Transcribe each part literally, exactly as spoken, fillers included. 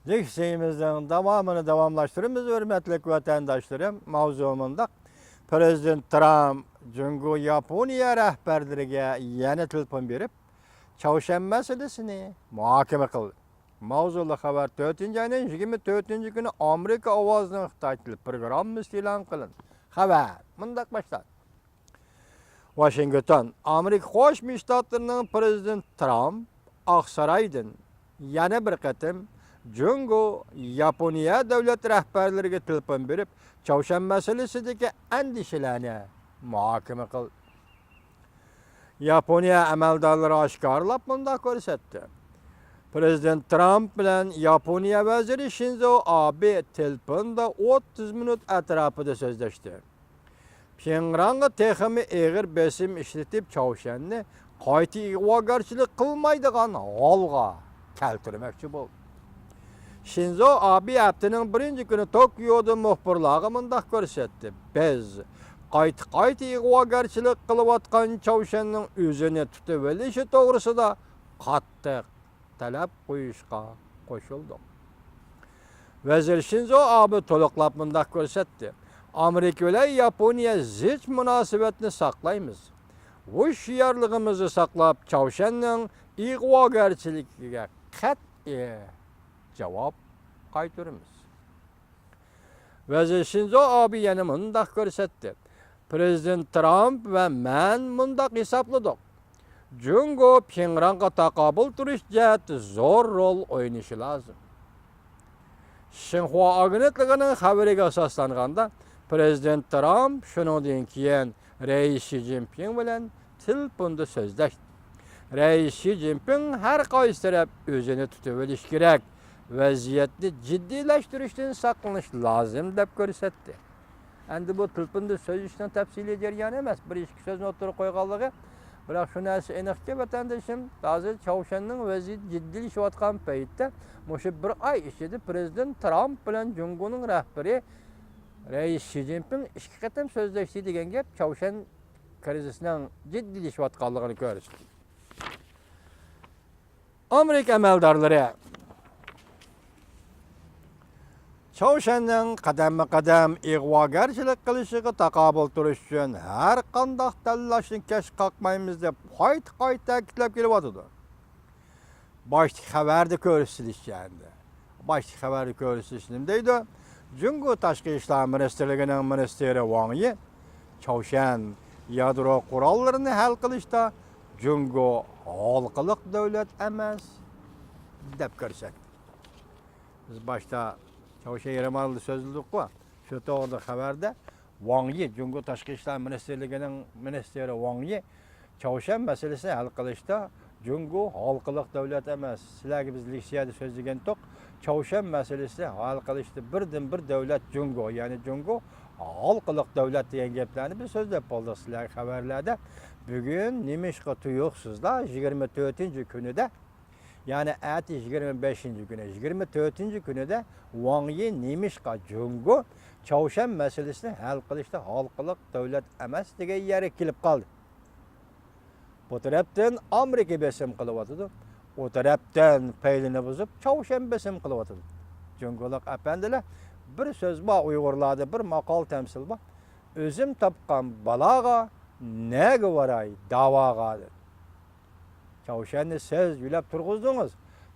لېكسىيىمىزنىڭ داۋامىنى داۋاملاشتۇرىمىز، ھۆرمەتلىك ۋەتەنداشلىرىم. ماۋزۇ مۇنداق: پىرېزىدېنت ترامپ جۇڭگو ياپونىيە رەھبەرلىرىگە يەنە تېلېفون بېرىپ، چاۋشيەن مەسىلىسىنى مۇھاكىمە قىلدى. ماۋزۇلۇق خەۋەر تۆتىنچى ئاينىڭ يىگىرمە تۆتىنچى كۈنى ئامېرىكا ئاۋازىنىڭ خىتاي تىل پروگراممىسىدا ئېلان قىلىندى. خەۋەر مۇنداق باشلاندى. ۋاشىنگتون. ئامېرىكا قوشما شتاتلىرىنىڭ پىرېزىدېنتى ترامپ ئاقسارايدىن يەنە بىر قېتىم جۇڭگو، ياپونىيە دۆلەت رەھبەرلىرىگە تېلېفون بېرىپ، چاۋشيەن مەسىلىسىدىكى ئەندىشىلەرنى مۇھاكىمە قىلدى. ياپونىيە ئەمەلدارلىرى ئاشكارىلاپ مۇنداق كۆرسەتتى: پىرېزىدېنت ترامپ بىلەن ياپونىيە ۋەزىرى شىنزو ئابې تېلېفوندا ئوتتۇز مىنۇت ئەتراپىدا سۆزلەشتى. پيېڭياڭغا تېخىمۇ ئېغىر بېسىم ئىشلىتىپ، چاۋشيەننى قايتا ئىغۋاگەرچىلىك قىلمايدىغان ھالغا كەلتۈرمەكچى بولدى. شىنزو ئابې ھەپتىنىڭ بىرىنچى كۈنى توكيودا مۇخبىرلارغا مۇنداق كۆرسەتتى: بىز قايتا-قايتا ئىغۋاگەرچىلىك قىلىۋاتقان چاۋشيەننىڭ ئۆزىنى تۇتۇۋېلىشى توغرىسىدا قاتتىق تەلەپ قويۇشقا قوشۇلدۇق. ۋەزىر شىنزو ئابې تولۇقلاپ مۇنداق كۆرسەتتى: ئامېرىكا بىلەن ياپونىيە زىچ مۇناسىۋەتنى ساقلايمىز. ھوشيارلىقىمىزنى ساقلاپ، چاۋشيەننىڭ ئىغۋاگەرچىلىكىگە قەتئىي جاۋاب قايتۇرىمىز. ۋەزىر شىنزو ئابې يەنە مۇنداق كۆرسەتتى: پىرېزىدېنت ترامپ ۋە مەن مۇنداق ھېسابلىدۇق، جۇڭگو پيېڭياڭغا تاقابىل تۇرۇش جەھەتتە زور رول ئوينىشى لازىم. شىنخۇا ئاگېنتلىقىنىڭ خەۋىرىگە ئاساسلانغاندا، پىرېزىدېنت ترامپ شۇنىڭدىن كېيىن رەئىس شى جىنپىڭ بىلەن تېلېفوندا سۆزلەشتى. رەئىس شى جىنپىڭ ھەر قايسى تەرەپ ئۆزىنى تۇتۇۋېلىشى كېرەك، ۋەزىيەتنى جىددىيلەشتۈرۈشتىن ساقلىنىش لازىم، دەپ كۆرسەتتى. ئەمدى بۇ تېلېفوندا سۆزلىشىشنىڭ تەپسىلىي جەريانى ئەمەس، بىر ئىككى سۆزنى ئوتتۇرىغا قويغانلىقى، بىراق شۇ نەرسە ئېنىقكى، ۋەتەندىشىم، ھازىر چاۋشيەننىڭ ۋەزىيىتى جىددىيلىشىۋاتقان پەيتتە، مۇشۇ بىر ئاي ئىچىدە پىرېزىدېنت ترامپ بىلەن جۇڭگونىڭ رەھبىرى رەئىس شى جىنپىڭ ئىككى قېتىم سۆزلەشتى دېگەن گەپ چاۋشيەن كىرىزىسىنىڭ جىددىيلىشىۋاتقانلىقىنى كۆرسىتىدۇ. ئامېرىكا ئەمەلدارلىرى چاۋشيەننىڭ قەدەممۇ قەدەم ئىغۋاگەرچىلىك قىلىشىغا تاقابىل تۇرۇش ئۈچۈن ھەر قانداق تەللاشنى كەش قاقمايمىز دەپ قايتا-قايتا تەكىتلەپ كېلىۋاتىدۇ. باشتىكى خەۋەردە كۆرسىتىلىشىچە ئەمدى. باشتىكى خەۋەردە كۆرسىتىلىشىچە نېمە دەيدۇ؟ جۇڭگو تاشقى ئىشلار مىنىستىرلىكىنىڭ مىنىستىرى ۋاڭ يى چاۋشيەن يادرو قوراللىرىنى ھەل قىلىشتا جۇڭگو ھالقىلىق دۆلەت ئەمەس، دەپ كۆرسەتتى. بىز باشتا چاۋشيەن يېرىم ئارىلىدا سۆزلىدۇققۇ، شۇ توغرىدا خەۋەردە ۋاڭ يى، جۇڭگو تاشقى ئىشلار مىنىستىرلىكىنىڭ مىنىستىرى ۋاڭ يى، چاۋشيەن مەسىلىسىنى ھەل قىلىشتا جۇڭگو ھالقىلىق دۆلەت ئەمەس. سىلەرگە بىز لېكسىيەدە سۆزلىگەنتۇق، چاۋشيەن مەسىلىسىنى ھەل قىلىشتا بىردىنبىر دۆلەت جۇڭگو، يەنى جۇڭگو ھالقىلىق دۆلەت دېگەن گەپلەرنى بىز سۆزلەپ بولدۇق سىلەرگە خەۋەرلەردە. بۈگۈن نېمىشقا تۇيۇقسىزلا يىگىرمە تۆتىنچى كۈنىدە، يەنى ئەتە يىگىرمە بەشىنچى كۈنى، يىگىرمە تۆتىنچى كۈنىدە ۋاڭ يى نېمىشقا جۇڭگو چاۋشيەن مەسىلىسىنى ھەل قىلىشتا ھالقىلىق دۆلەت ئەمەس دېگەن يەرگە كېلىپ قالدى؟ بۇ تەرەپتىن ئامېرىكا بېسىم قىلىۋاتىدۇ، ئۇ تەرەپتىن پەيلىنى بۇزۇپ چاۋشيەن بېسىم قىلىۋاتىدۇ. جۇڭگولۇق ئەپەندىلەر، بىر سۆز بار، ئۇيغۇرلاردا بىر ماقال تەمسىل بار: ئۆزۈم تاپقان بالاغا نەگە باراي داۋاغا، دەيدۇ. چاۋشيەننى سىز يۆلەپ تۇرغۇزدىڭىز.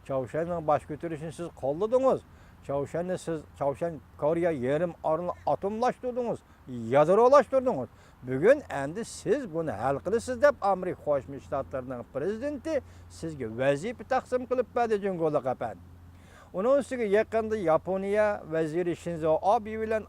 چاۋشيەننىڭ باش كۆتۈرۈشىنى سىز قوللىدىڭىز. چاۋشيەننى سىز، چاۋشيەن كورېيە يېرىم ئارىلىنى ئاتوملاشتۇردىڭىز، يادرولاشتۇردىڭىز. بۈگۈن ئەمدى سىز بۇنى ھەل قىلىسىز دەپ ئامېرىكا قوشما شتاتلىرىنىڭ پىرېزىدېنتى سىزگە ۋەزىپە تەقسىم قىلىپ بەردى، جۇڭگولۇق ئەپەندى. ئۇنىڭ ئۈستىگە يېقىندا ياپونىيە ۋەزىرى شىنزو ئابې بىلەن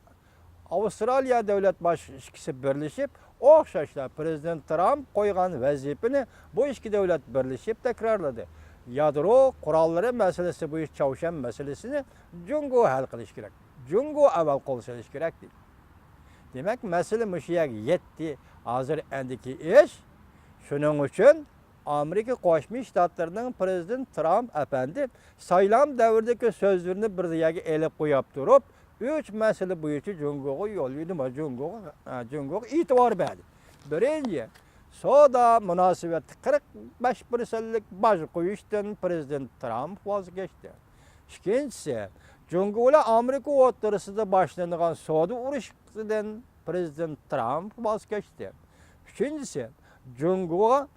ئاۋسترالىيە دۆلەت باش ئىككىسى بىرلىشىپ، ئوخشاشلا پىرېزىدېنت ترامپ قويغان ۋەزىپىنى بۇ ئىككى دۆلەت بىرلىشىپ تەكرارلىدى. يادرو قوراللىرى مەسىلىسى بويىچە چاۋشيەن مەسىلىسىنى جۇڭگو ھەل قىلىشى كېرەك. جۇڭگو ئەۋۋەل قول سېلىشى كېرەك، دېدى. دېمەك، مەسىلە مۇشۇ يەرگە يەتتى. ھازىر ئەندىكى ئىش، شۇنىڭ ئۈچۈن ئامېرىكا قوشما شتاتلىرىنىڭ پىرېزىدېنتى ترامپ ئەپەندى سايلام دەۋرىدىكى سۆزلىرىنى بىر يەرگە ئېلىپ قويۇپ تۇرۇپ، ئۈچ مەسىلە بويىچە جۇڭگوغا يول يۈدىما، جۇڭگوغا، ئە، جۇڭگوغا ئېتىبار بەردى. بىرىنچى، سودا مۇناسىۋەتتە قىرىق بەش پىرسەنتلىك باج قويۇشتىن پىرېزىدېنت ترامپ ۋاز كەچتى. ئىككىنچىسى، جۇڭگو بىلەن ئامېرىكا ئوتتۇرىسىدا باشلىنىدىغان سودا ئۇرۇشىدىن پرېزىدېنت ترامپ ۋاز كەچتى. ئۈچىنچىسى، جۇڭگوغا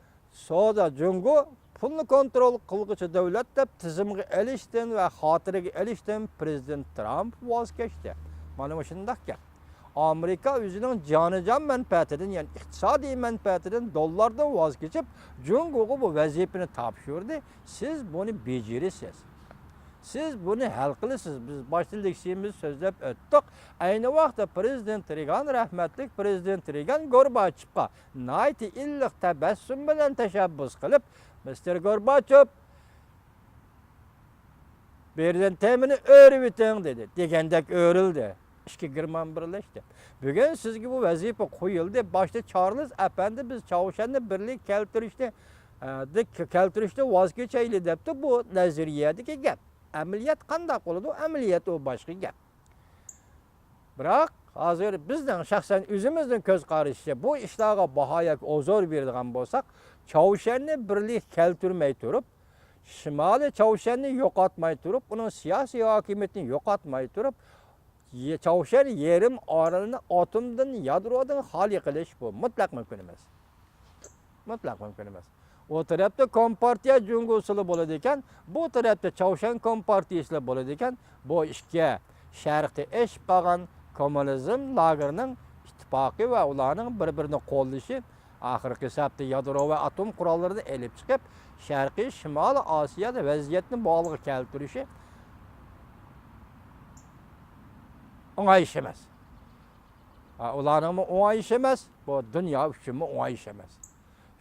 سودا، جۇڭگو پۇلنى كونترول قىلغۇچى دۆلەت دەپ تىزىمغا ئېلىشتىن ۋە خاتىرىگە ئېلىشتىن پرېزىدېنت ترامپ ۋاز كەچتى. مانا مۇشۇنداق گەپ. ئامېرىكا ئۆزىنىڭ جانىجان مەنپەئەتىدىن، يەنى ئىقتىسادىي مەنپەئەتىدىن، دوللاردىن ۋاز كېچىپ، جۇڭگوغا بۇ ۋەزىپىنى تاپشۇردى. سىز بۇنى بېجىرىسىز. سىز بۇنى ھەل قىلىسىز. بىز باشتا لېكسىيىمىزدا سۆزلەپ ئۆتتۇق. ئەينى ۋاقىتتا پرېزىدېنت رېگان، رەھمەتلىك پرېزىدېنت رېگان گورباچېۋقا ناھايىتى ئىللىق تەبەسسۇم بىلەن تەشەببۇس قىلىپ، مىستېر گورباچېۋ، بېرلىن تېمىنى ئۆرۈۋېتىڭ، دېدى. دېگەندەك ئۆرۈلدى. ئىككى گېرمان بىرلەشتى. بۈگۈن سىزگە بۇ ۋەزىپە قويۇلدى. باشتا چارلىز ئەپەندى بىز چاۋشيەننى بىرلىككە كەلتۈرۈشنى، ئە، دە-، كەلتۈرۈشنى ۋاز كېچەيلى دەپتۇ. بۇ نەزەرىيەدىكى گەپ. ئەمەلىيەت قانداق بولىدۇ؟ ئەمەلىيەت ئۇ باشقا گەپ. بىراق، ھازىر بىزنىڭ شەخسەن ئۆزىمىزنىڭ كۆز قارىشىچە بۇ ئىشلارغا باھا ياكى ئوزۇر بېرىدىغان بولساق، چاۋشيەننى بىرلىككە كەلتۈرمەي تۇرۇپ، شىمالىي چاۋشيەننى يوقاتماي تۇرۇپ، ئۇنىڭ سىياسىي ھاكىمىيىتىنى يوقاتماي تۇرۇپ، يې-، چاۋشيەن يېرىم ئارىلىنى ئاتومدىن، يادرودىن خالىي قىلىش بۇ مۇتلەق مۇمكىن ئەمەس. مۇتلەق مۇمكىن ئەمەس. ئۇ تەرەپتە كومپارتىيە جۇڭگوسىلا بولىدىكەن، بۇ تەرەپتە چاۋشيەن كومپارتىيىسىلا بولىدىكەن. بۇ ئىككى شەرقتە ئېشىپ قالغان كوممۇنىزم لاگېرىنىڭ ئىتتىپاقى ۋە ئۇلارنىڭ بىر-بىرىنى قوللىشى ئاخىرقى ھېسابتا يادرو ۋە ئاتوم قوراللىرىنى ئېلىپ چىقىپ، شەرقىي شىمالىي ئاسىيادا ۋەزىيەتنى بۇ ھالغا كەلتۈرۈشى ئوڭاي ئىش ئەمەس. ھا، ئۇلارنىڭمۇ ئوڭاي ئىش ئەمەس، بۇ دۇنيا ئۈچۈنمۇ ئوڭاي ئىش ئەمەس.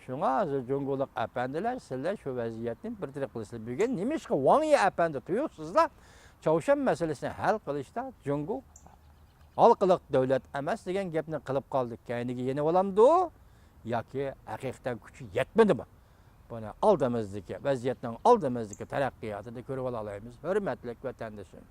شۇڭا ھازىر جۇڭگولۇق ئەپەندىلەر، سىلەر شۇ ۋەزىيەتنى بىر تەرەپ قىلىسىلەر. بۈگۈن نېمىشقا ۋاڭ يى ئەپەندى تۇيۇقسىزلا چاۋشيەن مەسىلىسىنى ھەل قىلىشتا جۇڭگو ھالقىلىق دۆلەت ئەمەس دېگەن گەپنى قىلىپ قالدى. كەينىگە يېنىۋالامدۇ ياكى ھەقىقەتەن كۈچى يەتمىدىمۇ؟ بۇنى ئالدىمىزدىكى، ۋەزىيەتنىڭ ئالدىمىزدىكى تەرەققىياتىدا كۆرۈۋالالايمىز، ھۆرمەتلىك ۋەتەندىشىم.